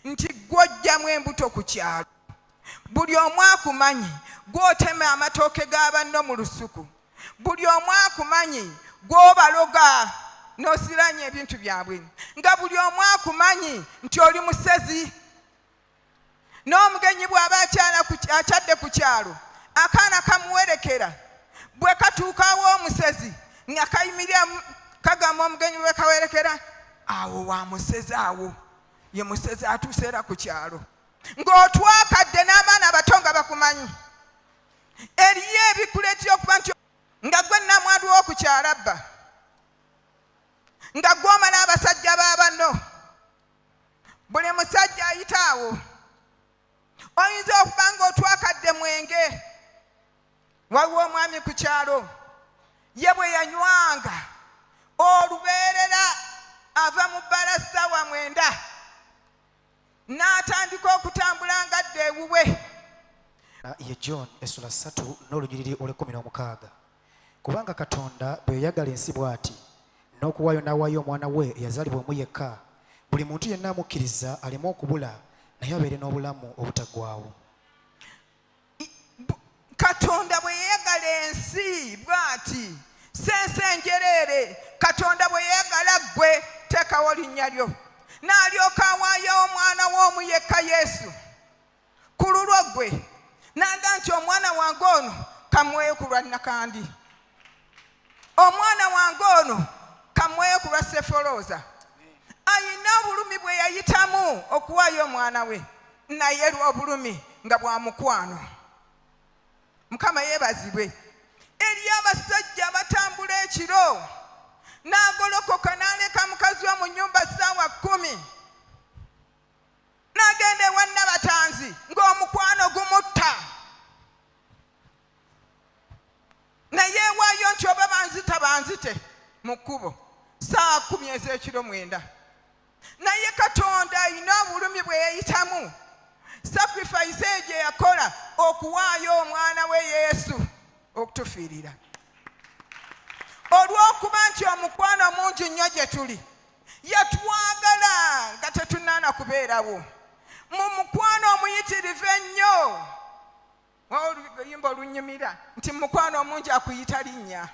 nti gw'oggyamu embuto ku kyalo, buli omu akumanyi gw'otema amatooke ga banno mu lusuku, buli omu akumanyi gw'obaloga n'osiranya ebintu byabwe, nga buli omu akumanyi nti oli musezi. N'omugenyi bw'aba akyadde ku kyalo, akaana kamuwerekera, bwe katuukawo omusezi nga kayimirira kagamba omugenyi bwe kawerekera, awo wa musezi, awo ye musezi atuuse era ku kyalo. Ng'otwakadde n'abaana abato nga bakumanyi. Eriyo ebikuleetera okuba nti nga gwe nnamwandu w'oku kyalo abba, nga gw'omala abasajja ba banno, buli musajja ayita awo. Oyinza okuba ng'otwakadde mwenge. Waliwo omwami ku kyalo, ye bwe yanywanga olubeerera ava mu bbala ssaawa 9 n'atandika okutambula ng'adda ewuwe. Ye John essula 3 n'olunyiriri olw'e16. Kubanga Katonda bwe yayagala ensi bw'ati, n'okuwaayo n'awaayo omwana we eyazaalibwa omu yekka, buli muntu yenna amukkiriza aleme okubula, naye abeere n'obulamu obutaggwaawo. Katonda bwe yayagala ensi bw'ati, si ensi enjereere. Katonda bwe yayagala ggwe, teekawo linnya lyo, n'alyoka awaayo omwana we omu yekka Yesu ku lulwo ggwe, n'agamba nti omwana wange ono kamuweeyo ku lwa Nakandi, omwana wange ono kamuweeyo ku lwa Sefolooza. Ayina obulumi bwe yayitamu okuwaayo omwana we, naye obulumi nga bwa mukwano. Mukama yeebazibwe. Eriyo abasajja abatambula ekiro, n'agolokoka n'aleka mukazi we mu nnyumba ssaawa 10, n'agenda ewa Nabatanzi ng'omukwano gumutta. Naye ewaayo nti oba banzita banzite mu kkubo ssaawa 10 ez'ekiro 9. Naye Katonda alina obulumi bwe yayitamu, sacrifice eyo gye yakola okuwaayo omwana we Yesu okutufiirira. Olw'okuba nti omukwano mungi nnyo gye tuli, yatwagala nga tetunnaana kubeerawo. Mu mukwano omuyitirivu ennyo, oluyimba olunyumira nti mukwano omungi akuyita linnya,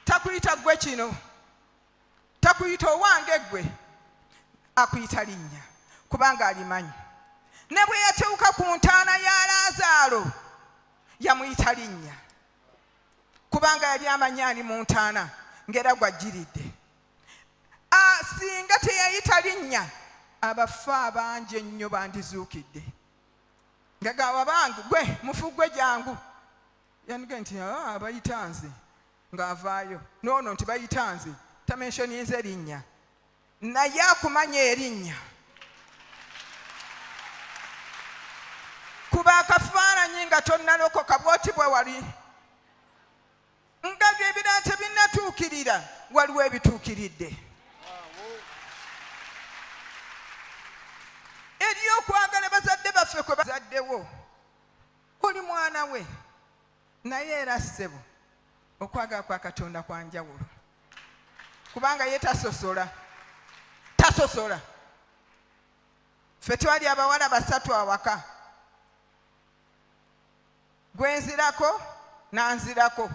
takuyita ggwe kino, takuyita owange ggwe, akuyita linnya kubanga alimanyi. Ne bwe yatuuka ku ntaana ya Laazaalo yamuyita linnya kubanga yali amanyi ali mu ntaana ng'era gw'ajjiridde. Singa teyayita linnya, abafu abangi ennyo bandizuukidde. Nga gamba bange gwe mufu gwe jangu, yandiga nti bayita nze, ng'avaayo n'ono nti bayita nze, tamentioninze linnya, naye akumanya erinnya. Kuba akafaananyi nga tonnalokoka bw'oti bwe wali, nga ebirala tebinnatuukirira, waliwo ebituukiridde. Eriyo okwagala bazadde baffe kwe bazaddewo, oli mwana we, naye era ssebo okwagala kwa Katonda kwa njawulo, kubanga ye tasosola, tasosola. Ffe twali abawala 3 awaka, gwe nzirako n'anzirako,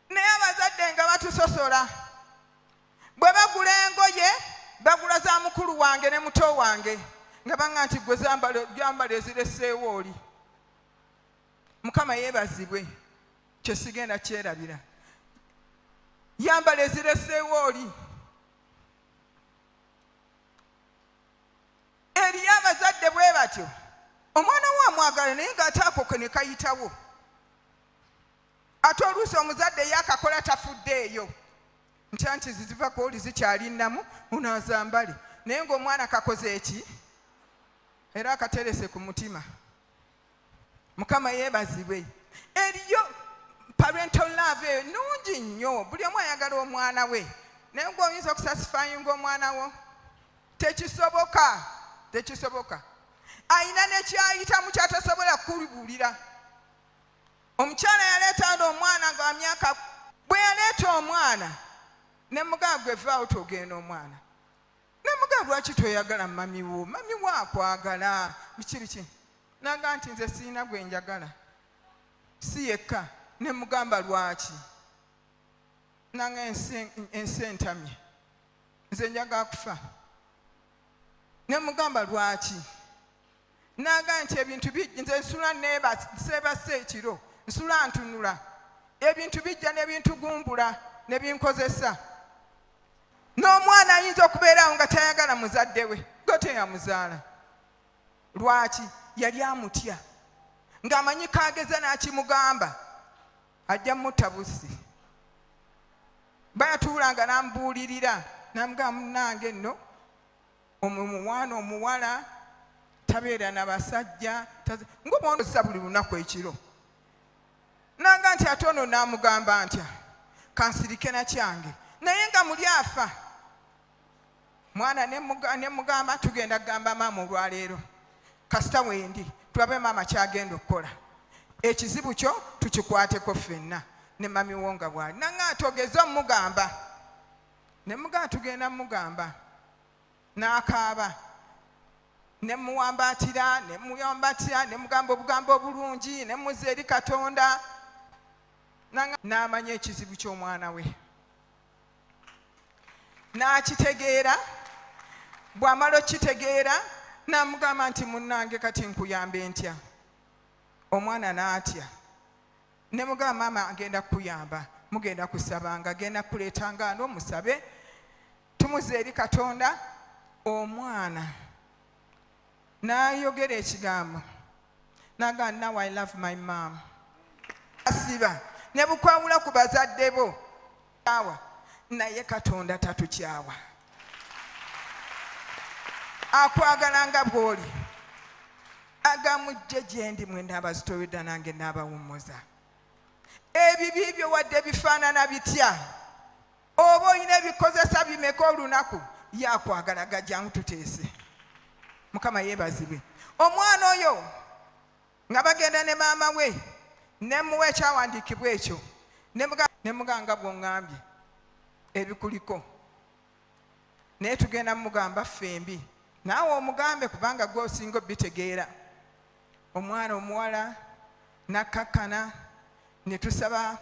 naye abazadde nga batusosola. Bwe bagula engoye bagula za mukulu wange ne muto wange, nga baŋŋamba nti gwe gyambala ezireseewo oli. Mukama yeebazibwe, kye sigenda kyerabira. Yambala ezireseewo oli. Eriyo abazadde bwe batyo, omwana we amwagala naye ng'ate ako ne kayitawo. Ate oluusi omuzadde ye akakola tafuddeeyo, nti anti ziva ku oli zikyali nnamu onaazambale, naye ng'omwana kakoze eki era akaterese ku mutima. Mukama yeebazibwe. Eriyo parental love eyo nnungi nnyo, buli omu ayagala omwana we, naye ng'oyinza okusatisfyinga omwana wo, tekisoboka, tekisoboka. Ayina n'ekyayitamu ky'atasobola kukubuulira. Omukyala yaleeta omwana nga wa myaka, bwe yaleeta omwana ne mugamba gwe vaawo togenda omwana. Nemugaa lwaki toyagala mami wo? Mami wo akwagala biki biki. Naga nti nze sirina gwe njagala, si yekka. Ne mugamba lwaki? Nanga ensi entamye, nze njagala kufa. Ne mugamba lwaki? Naga nti ebintu nze nsula seebase ekiro, nsula ntunula, ebintu bijja ne bintugumbula ne binkozesa. N'omwana ayinza okubeerawo nga tayagala muzadde we, gwe teyamuzaala. Lwaki? Yali amutya, ng'amanyi kageza n'akimugamba ajja mutta busi. Bayatuulanga n'amubuulirira, n'amugamba munnange nno omwana omuwala tabeera na basajja, ng'omwondosa buli lunaku ekiro. Nanga nti ate ono n'amugamba ntya kansirike na kyange, naye nga muli afa. Mwana ne mugamba tugenda kugamba maama olwaleero, kasita wendi tulabe maama kyagenda okukola, ekizibu kyo tukikwateko ffenna. Ne mami wo nga bw'ali. Nanga atogeze omugamba, ne mugamba tugenda mugamba, n'akaaba. Ne muwambaatira, ne muyambatira, ne mugamba obugambo obulungi, ne muzza eri Katonda. N'amanya ekizibu ky'omwana we, n'akitegeera. Bw'amala okitegeera n'amugamba nti munnange kati nkuyambe ntya? Omwana n'atya. Ne mugamba maama agenda kukuyamba, mugenda kusabanga, agenda kuleetanga ano musabe, tumuze eri Katonda. Omwana n'ayogera ekigambo n'agamba now I love my mom. Asiba ne bukwawula ku bazadde bo, naye Katonda tatukyawa, akwagala nga bw'oli. Agamujje gye ndi mwenna abazitowedda nange n'abawummuza. Ebibi byo wadde bifaanana bitya, oba olina ebikozesa bimeka olunaku, yakwagala gajjangu tuteese. Mukama yeebazibwe. Omwana oyo nga bagenda ne maama we, ne muwa ekyawandiikibwa ekyo, ne mugamba bw'oŋŋambye ebikuliko, naye tugenda mugamba ffembi, naawe omugambe kubanga gwe osinga obitegeera. Omwana omuwala n'akkakkana, ne tusaba,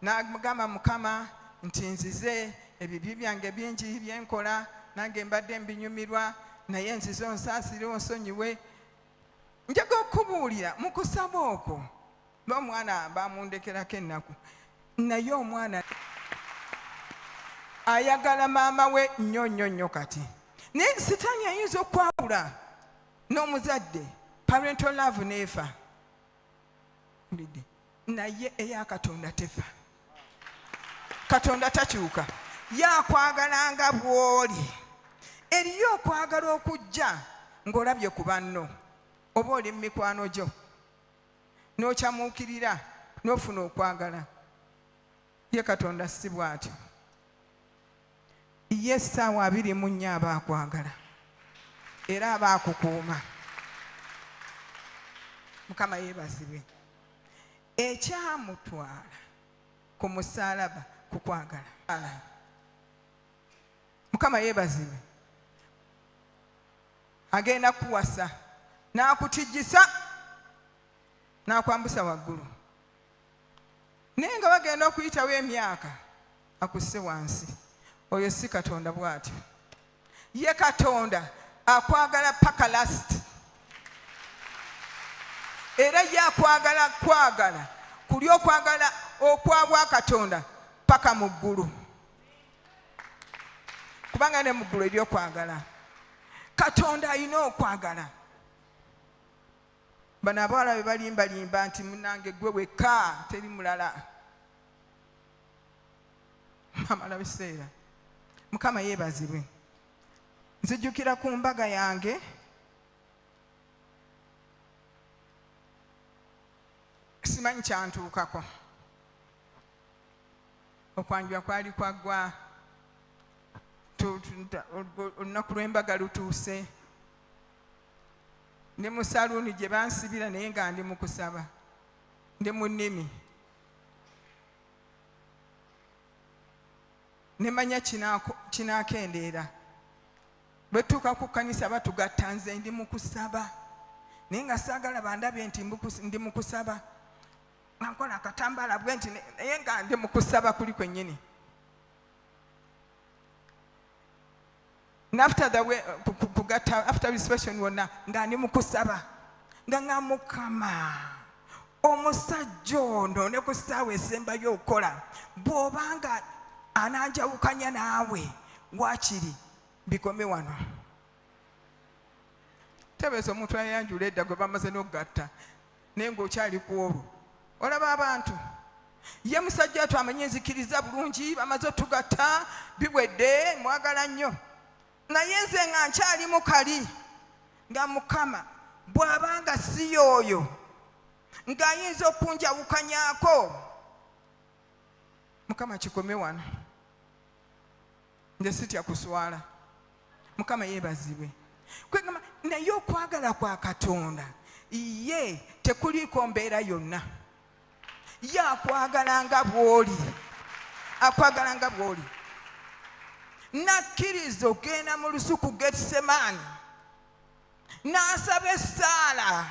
n'amugamba Mukama nti nzize ebibi byange bingi byenkola, nange mbadde mbinyumirwa, naye nzize onsaasire onsonyiwe. Njaga okubuulira mu kusaba okwo, omwana bamundekerako ennaku, naye omwana ayagala maama we nnyo nnyo nnyo kati. Naye Sitaani ayinza okwawula n'omuzadde, parental love neefa, naye eya Katonda tefa. Katonda takyuka, yakwagala nga bw'oli. Eriyo okwagala okujja ng'olabye ku banno, oba oli mu mikwano gyo, n'okyamuukirira n'ofuna okwagala. Ye Katonda si bw'atyo. Ye essaawa 24 aba akwagala era aba akukuuma. Mukama yeebazibwe. Ekyamutwala ku musaalaba kukwagala. Mukama yeebazibwe. Agenda kuwasa n'akutijjisa n'akwambusa waggulu, naye nga bagenda okuyitawo emyaka akusse wansi. Oyo si Katonda bw'atyo. Ye Katonda akwagala paka last, era ye akwagala kwagala kuli okwagala okwabwa Katonda paka mu ggulu, kubanga ne mu ggulu eryokwagala. Katonda alina okwagala. Bano abawala be balimbalimba nti munnange gwe wekka teri mulala. Amala biseera. Mukama yeebazibwe. Nzijjukira ku mbaga yange, simanyi kyantuukako. Okwanjula kwali kwaggwa, olunaku lw'embaga lutuuse, ndi mu saluuni gye bansibira, naye nga ndi mu kusaba, ndi mu nnimi. Ne manya kinaakendeera. Bwe tutuuka ku kkanisa batugatta, nze ndi mu kusaba, naye nga saagala bandabe nti ndi mu kusaba, nga nkola akatambaala bwe nti, naye nga ndi mu kusaba kuli kwennyini. After the way, kugatta, after reception wonna nga ndi mu kusaba, nga nga Mukama omusajja ono ne ku ssaawa esembayo okukola, bw'obanga ananjawukanya naawe waakiri bikome wano. Tebeeza omuntu ayanjula edda gwe bamaze n'okugatta, naye ng'okyali ku olwo. Olaba abantu, ye musajja twamenye nzikiriza bulungi, bamaze otugatta, biwedde, mwagala nnyo. Naye nze nga nkyali mukali, nga Mukama bw'abanga si y'oyo, ng'ayinza okunjawukanyaako, Mukama kikome wano. Nze sitya kuswala. Mukama yeebazibwe. Kwegamba naye okwagala kwa Katonda ye tekuliiko mbeera yonna. Ye akwagala nga bw'oli, akwagala nga bw'oli. Nakkiriza ogenda mu lusuku Getsemaani, n'asaba essaala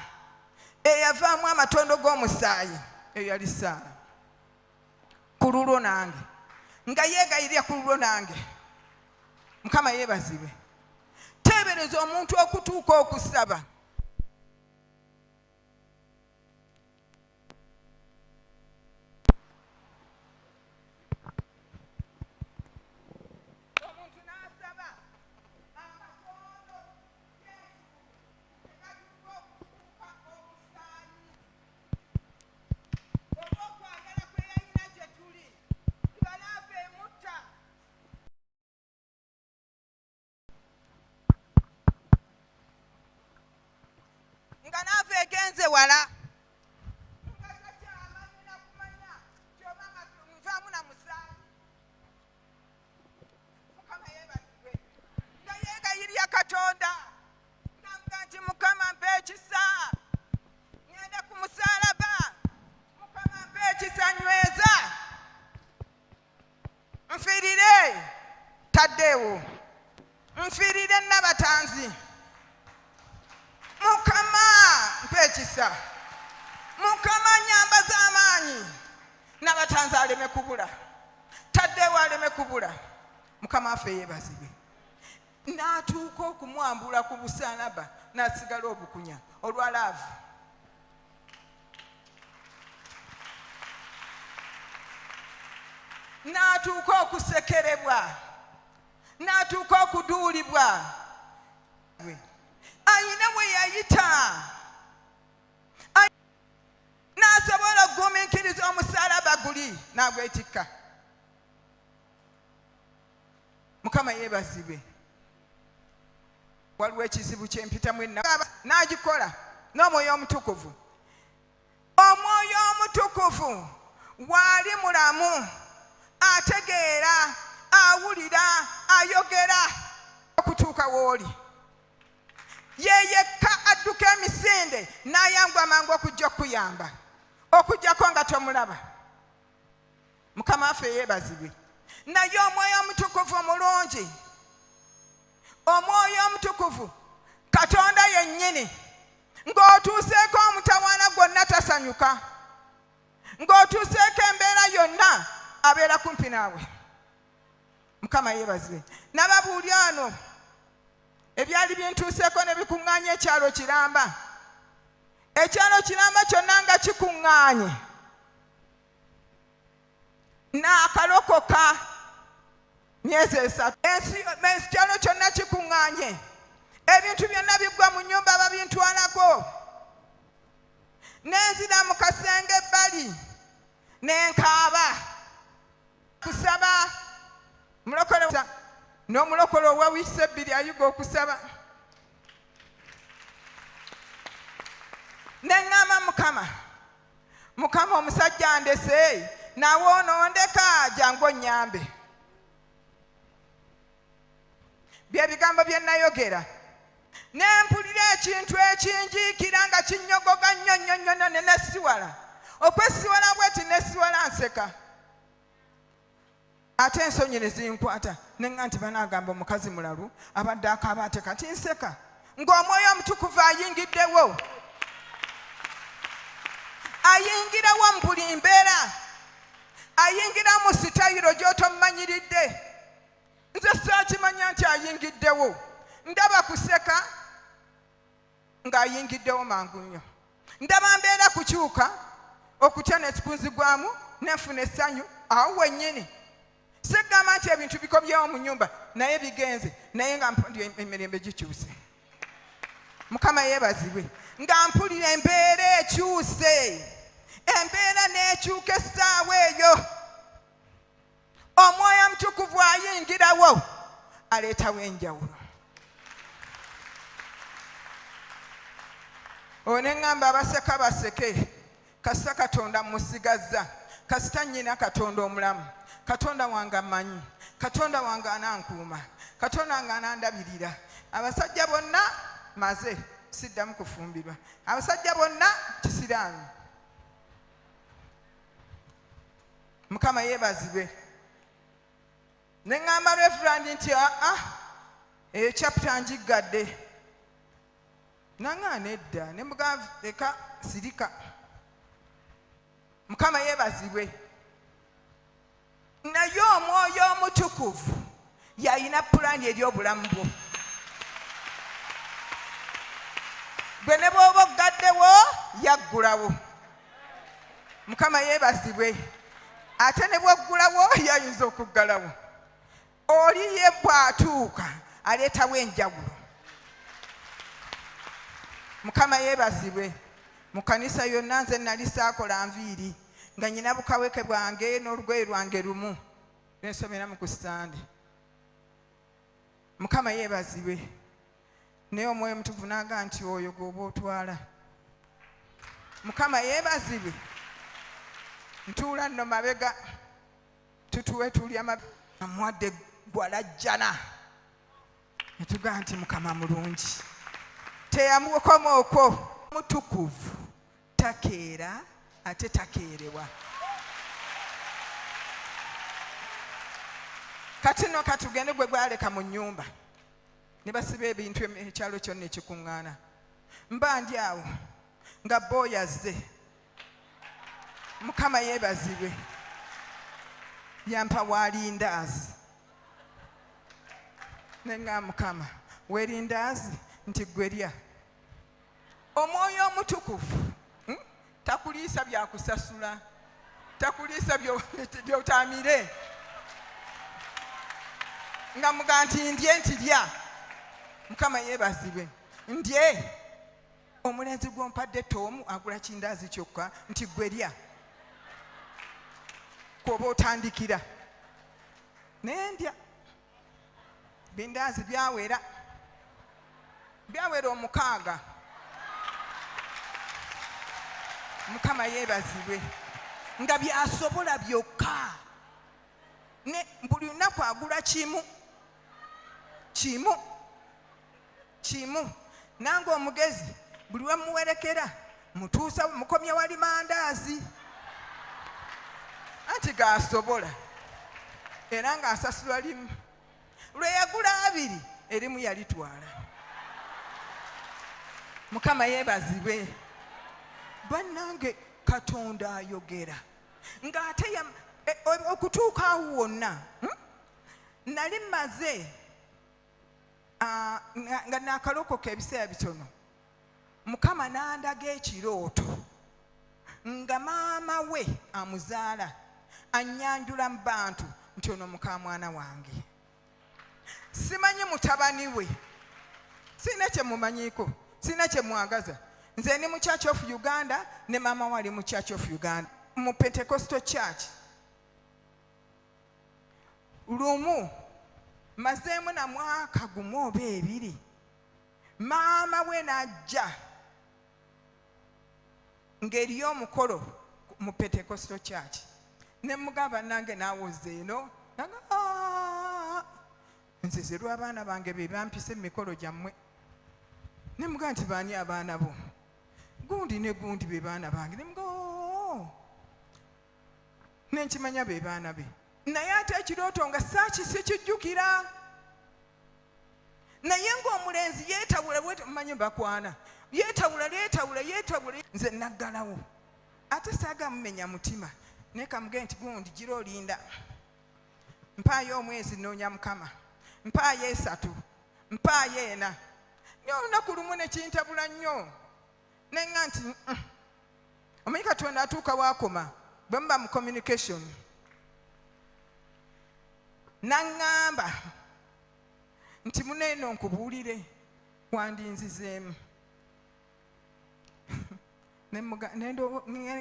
eyavaamu amatondo g'omusaayi. Eyo yali ssaala ku lulwo nange, nga yeegayirira ku lulwo nange. Mukama yeebazibwe. Teebereza omuntu okutuuka okusaba. Omuntu n'asaba amatondo tegatuuka okufuuka omusaayi olw'okwagala kwe yalina gye tuli, nga naava emutta. Nga naava egenze wala, nga takyamanyi na kumanya ky'oba nga nvaamu na musaayi. Mukama yeebazibwe. Nga yeegayirira Katonda, ng'amuga nti Mukama mpa ekisa, ŋŋende ku musaalaba. Mukama mpa ekisa, nyweza, nfiirire taddeewo, nfiirire Nabatanzi. Mukama mpa ekisa, Mukama nnyambaza amaanyi, Nabatanzi aleme kubula, taddeewo aleme kubula. Mukama waffe yeebazibwe. N'atuuka okumwambula ku busalaba, n'asigala obukunya olwa laavu. N'atuuka okusekerebwa, n'atuuka okuduulibwa. Ayina we yayita, n'asobola okugumiikiriza omusaalaba guli n'agwetikka. Mukama yeebazibwe. Waliwo ekizibu kye mpitamu n'agikola n'Omwoyo Omutukuvu. Omwoyo Omutukuvu waali mulamu, ategeera, awulira, ayogera okutuuka w'oli. Ye yekka adduka emisinde n'ayangwa mangu okujja okuyamba, okujjako nga tomulaba. Mukama waffe yeebazibwe. Naye Omwoyo Omutukuvu mulungi. Omwoyo Omutukuvu Katonda yennyini, ng'otuuseeko omutawaana gwonna tasanyuka, ng'otuuseeko embeera yonna abeera kumpi naawe. Mukama yeebazibwe. Nababuulira ano ebyali bintuuseeko ne bikuŋŋaanya ekyalo kiramba. Ekyalo kiramba kyonna nga kikuŋŋaanye, n'akalokoka myezi 3. Ekyalo kyonna kikuŋŋaanye, ebintu byonna biggwa mu nnyumba babintwalako. Nenzira mu kasenge ebbali ne nkaaba kusaba. Mulokole n'omulokole owa wiiki 2 ayiga okusaba. Ne ŋŋamba Mukama, Mukama omusajja andese, naawe onondeka, jangu onnyambe. Bye bigambo bye nayogera. Ne mpulira ekintu ekinjiikira nga kinnyogoga nnyo nnyo nnyo nnyo, ne nesiwala. Okwesiwala bweti nesiwala nseka. Ate ensonyi ne zinkwata. Nenga nti banaagamba omukazi mulalu abadde akaaba ate kati nseka. Ng'omwoyo omutukuvu ayingiddewo. Ayingirawo mu buli mbeera. Ayingira mu sitayiro gy'otomumanyiridde. Nze saakimanya nti ayingiddewo. Ndaba kuseka ng'ayingiddewo mangu nnyo. Ndaba mbeera kukyuka okutya ne kikunzigwamu nenfuna essanyu awo wennyini. Sigamba nti ebintu bikomyewo mu nnyumba naye bigenze, naye nga mpulira emirembe gikyuse. Mukama yeebazibwe. Nga mpulira embeera ekyuse, embeera n'ekyuka essaawa eyo. Omwoyo omutukuvu ayingirawo aleetawo enjawulo. One ŋŋamba abaseka baseke, kasita Katonda musigazza, kasita nnyina Katonda omulamu, Katonda wange ammanyi, Katonda wange anankuuma, Katonda wange anandabirira. Abasajja bonna maze siddamu kufumbirwa, abasajja bonna kisiraani. Mukama yeebazibwe. Ne ŋŋamba Reverend nti aa eyo chapter njiggadde. Naŋŋaana edda ne mugamba leka sirika. Mukama yeebazibwe. Naye omwoyo omutukuvu yalina pulaani eri obulamu bwo. Gwe ne bw'oba oggaddewo yaggulawo. Mukama yeebazibwe. Ate ne bw'oggulawo yayinza okuggalawo. Oli ye bw'atuuka aleetawo enjawulo. Mukama yeebazibwe. Mu kanisa yonna nze nali saakola nviiri, nga nnyina bukaweke bwange n'olugoye lwange lumu lwensomeramu ku Sande. Mukama yeebazibwe. Naye omwoyo omutukuvu n'agamba nti oyo gw'oba otwala. Mukama yeebazibwe. Ntuula nno mabega, tutuwe tulya amuwadde gwalajjana. Ne tugamba nti Mukama mulungi. Teyamukoma okwo. Mutukuvu takeera ate takeerewa. Kati nno katugende gwe gwaleka mu nnyumba ne basiba ebintu ekyalo kyonna ekikuŋŋaana. Mba ndi awo nga booyi azze. Mukama yeebazibwe. Yampa walindaazi. Ne ŋŋamba Mukama weerindaazi nti ggwe lya. Omwoyo omutukuvu takuliisa byakusasula, takuliisa by'otamire. Nga muga nti ndye nti lya. Mukama yeebazibwe. Ndye. Omulenzi gw'ompadde Tomu agula kindaazi kyokka nti ggwe lya. Kw'oba otandikira. Naye ndya. Bindaazi byawera. Byawera 6. Mukama yeebazibwe. Nga byasobola byokka. Ne buli lunaku agula kimu. Kimu. Kimu. Nange omugezi buli we muwerekera mutuusa mukomye wali mandaazi. Anti gaasobola. Era ng'asasula limu. Lwe yagula 2 erimu yalitwala. Mukama yeebazibwe. Bannange Katonda ayogera. Ng'ate okutuuka awo wonna, nali mmaze nga naakalokoka ebiseera bitono. Mukama n'andaga ekirooto nga maama we amuzaala annyanjula mu bantu nti ono mukamwana wange. Simanyi mutabani we, sirina kye mumanyiiko, sirina kye mwagaza. Nze ndi mu Church of Uganda ne maama we ali mu Church of Uganda, mu Pentecostal Church. Lumu mazeemu na mwaka 1 oba 2, maama we n'ajja ng'eriyo omukolo mu Pentecostal Church. Ne mugamba nange naawoza eno, nanga nze zerwa abaana bange be bampise mu mikolo gyammwe. Ne mugamba nti baani abaana bo? Gundi ne gundi be baana bange. Ne mugamba ne nkimanya be baana be. Naye ate ekirooto nga sikijjukira. Naye ng'omulenzi yeetabula mmanyi bakwana. Yeetabula yeetabula yeetabula nze naggalawo. Ate saaga mumenya mutima. Naye kamugende nti gundi gira olinda. Mpaayo omwezi nnoonya Mukama. Mpaayo 3. Mpaayo 4. Naye olunaku lumu ne kintabula nnyo. Ne ŋŋa nti omanyi Katonda atuuka waakoma bwe muba mu communication. N'aŋŋamba nti muneeno nkubuulire wandinzizeemu. Ne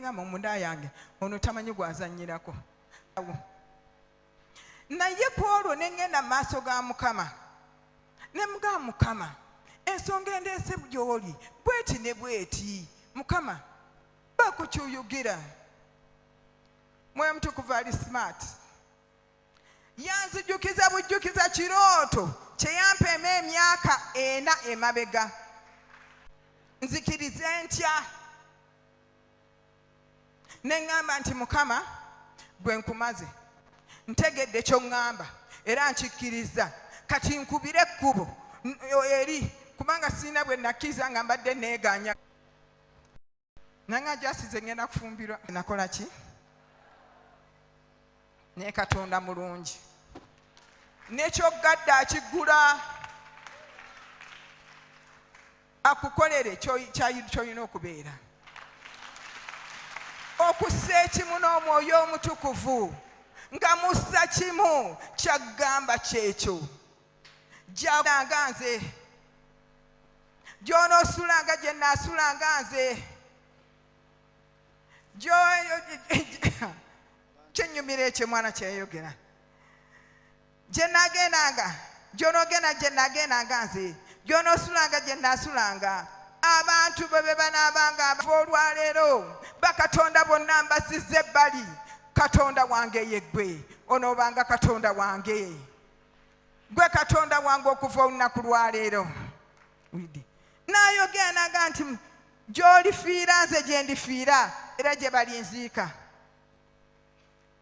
ngamba munda yange ono tamanyi gw'azannyirako. Naye ku olwo ne ŋŋenda mu maaso ga Mukama. Ne mugamba Mukama, ensonga endeese gy'oli bweti ne bweti. Mukama, bakukyuyugira. Mwoyo Mutukuvu ali smart. Yanzijukiza bujjukiza kirooto kye yampa emyaka 4 emabega. Nzikirize ntya? Ne ŋŋamba nti Mukama gwe nkumaze. Ntegedde ky'oŋŋamba era nkikkiriza. Kati nkubire ekkubo eri kubanga sirina bwe nakkiriza nga mbadde neegaanya. Nanga jasize ngenda kufumbirwa. Nakola ki? Naye Katonda mulungi. N'ekyogadde akiggula akukolere ky'olina okubeera. Okussa ekimu n'Omwoyo Omutukuvu nga mussa kimu kyagamba kyekyo. Gy'olanga nze, gy'onoosulanga gye nnaasulanga nze, kyennyumira ekyo mwana kyeyayogera. Gye naagendanga, gy'onoogenda gye naagendanga nze, gy'onoosulanga gye nnaasulanga. Abantu bwe be banaabanga abava olwaleero, bakatonda bonna mbazizza ebbali. Katonda wange ye ggwe, onoobanga Katonda wange. Gwe Katonda wange okuva olunaku lwaleero. N'ayogera n'agamba nti gy'olifiira nze gye ndifiira era gye balinziika.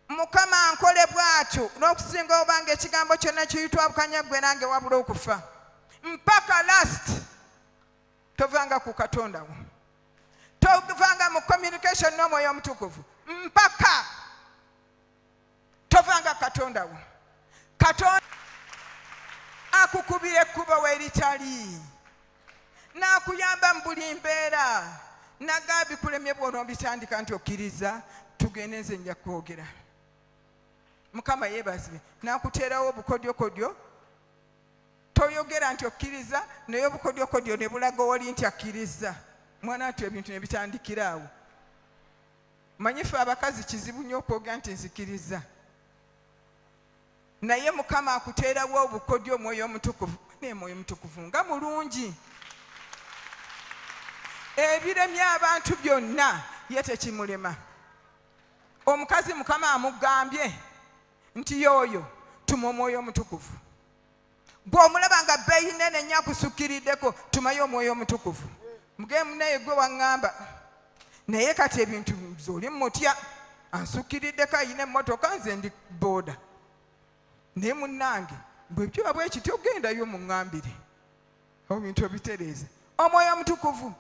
Mukama ankole bw'atyo n'okusinga obanga ekigambo kyonna kiyitwabukanya ggwe nange wabula okufa. Mpaka last tovanga ku Katonda wo. Tovanga mu communication n'Omwoyo Omutukuvu. Mpaka tovanga Katonda wo. Katonda akukubira ekkubo weeritali. N'akuyamba mu buli mbeera. Nagamba bikulemye bw'onoobitandika nti okkiriza tugende nze nja kwogera. Mukama yeebazibwe. N'akuteerawo obukodyokodyo. Toyogera nti okkiriza naye obukodyokodyo ne bulaga wali nti akkiriza. Mwana ati ebintu ne bitandikira awo. Manyi ffe abakazi kizibu nnyo okwogera nti nzikiriza. Naye Mukama akuteerawo obukodyo Omwoyo Omutukuvu. Naye Mwoyo Mutukuvu nga mulungi. Ebiremya abantu byonna ye tekimulema. Omukazi Mukama amugambye nti y'oyo tuma Omwoyo Omutukuvu. Bw'omulaba nga bbeeyi nnene nnyo akusukkiriddeko, tumayo Omwoyo Omutukuvu. Mugende munnaye gwe waŋŋamba. Naye kati ebintu nze oli mutya, ansukkiriddeko ayina emmotoka nze ndi booda. Naye munnange bwe kiba bwe kityo gendayo muŋŋambire. Ebintu obitereeze. Omwoyo Omutukuvu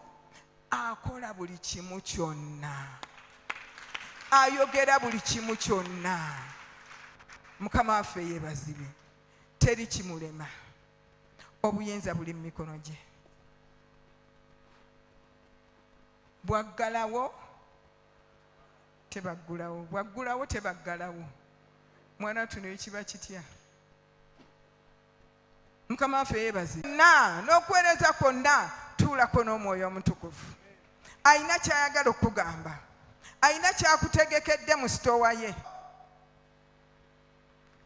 akola buli kimu kyonna. Ayogera buli kimu kyonna. Mukama waffe yeebazibwe. Teri kimulema. Obuyinza buli mu mikono gye. Bwaggalawo tebaggulawo, bwaggulawo tebaggalawo. Mwana tuno kiba kitya? Mukama waffe yeebazibwe. Na n'okuweereza kwonna tuulako n'Omwoyo Omutukuvu. Ayina ky'ayagala okugamba. Ayina ky'akutegekedde mu sitoowa ye.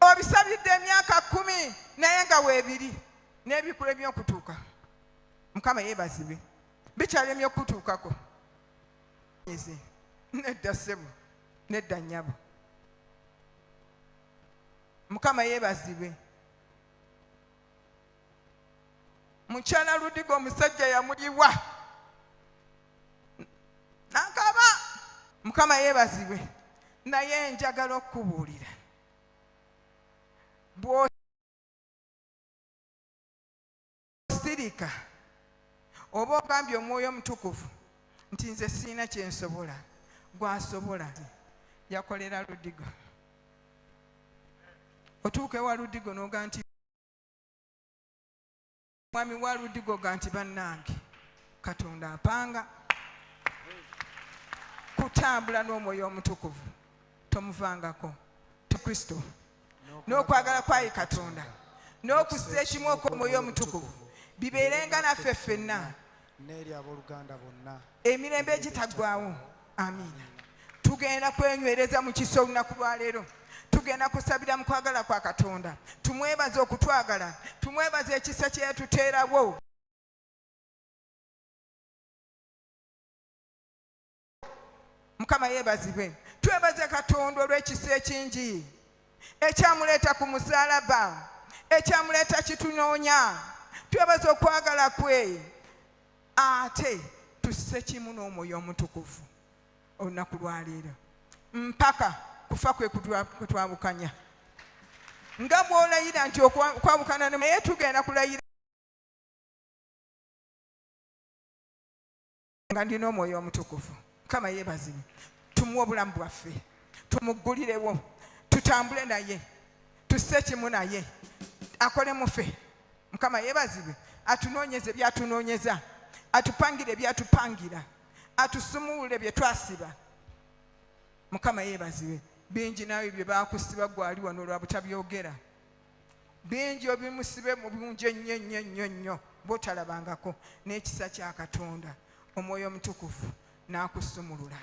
Obisabidde emyaka 10 naye nga weebiri n'ebikulemye okutuuka. Mukama yeebazibwe. Bikyalemye okutuukako. Nedda ssebo, nedda nnyabo. Mukama yeebazibwe. Mukyala Ludiga omusajja yamuyiwa. N'akaaba. Mukama yeebazibwe. Naye njagala okukubuulira. Bw'osirika oba ogambye Omwoyo Omutukuvu nti nze sirina kye nsobola, gwasobola. Yakolera Ludigo. Otuuka ewa Ludigo n'oga nti mwami wa Ludigo, ga nti bannange Katonda apanga kutambula n'Omwoyo Omutukuvu, tomuvangako. Kristo n'okwagala kwaye Katonda n'okussa ekimu okw'Omwoyo Omutukuvu bibeerenga naffe ffenna n'eri abooluganda bonna emirembe egitaggwaawo. Amiina. Tugenda kwenywereza mu kisa olunaku lwaleero. Tugenda kusabira mu kwagala kwa Katonda, tumwebaze okutwagala, tumwebaze ekisa kye yatuteerawo. Mukama yeebazibwe. Twebaze Katonda olw'ekisa ekingi ekyamuleeta ku musaalaba, ekyamuleeta kitunoonya. Twebaze okwagala kwe, ate tusse kimu n'Omwoyo Omutukuvu olunaku lwaleero mpaka kufa kwe kutwawukanya. Nga bw'olayira nti okwawukana, naye tugenda kulayira nga ndina Omwoyo Omutukuvu. Mukama yeebazibwe. Tumuwe obulamu bwaffe, tumuggulirewo, tutambule naye, tusse kimu naye, akole mufe. Mukama yeebazibwe. Atunoonyeze byatunoonyeza, atupangire byatupangira, atusumulule bye twasiba. Mukama yeebazibwe. Bingi naawe bye baakusiba, gwali wano lwa butabyogera. Bingi obimusibe mu bungi ennyo ennyo ennyo nnyo bw'otalabangako, n'ekisa kya Katonda Omwoyo Omutukuvu n'akusumulula.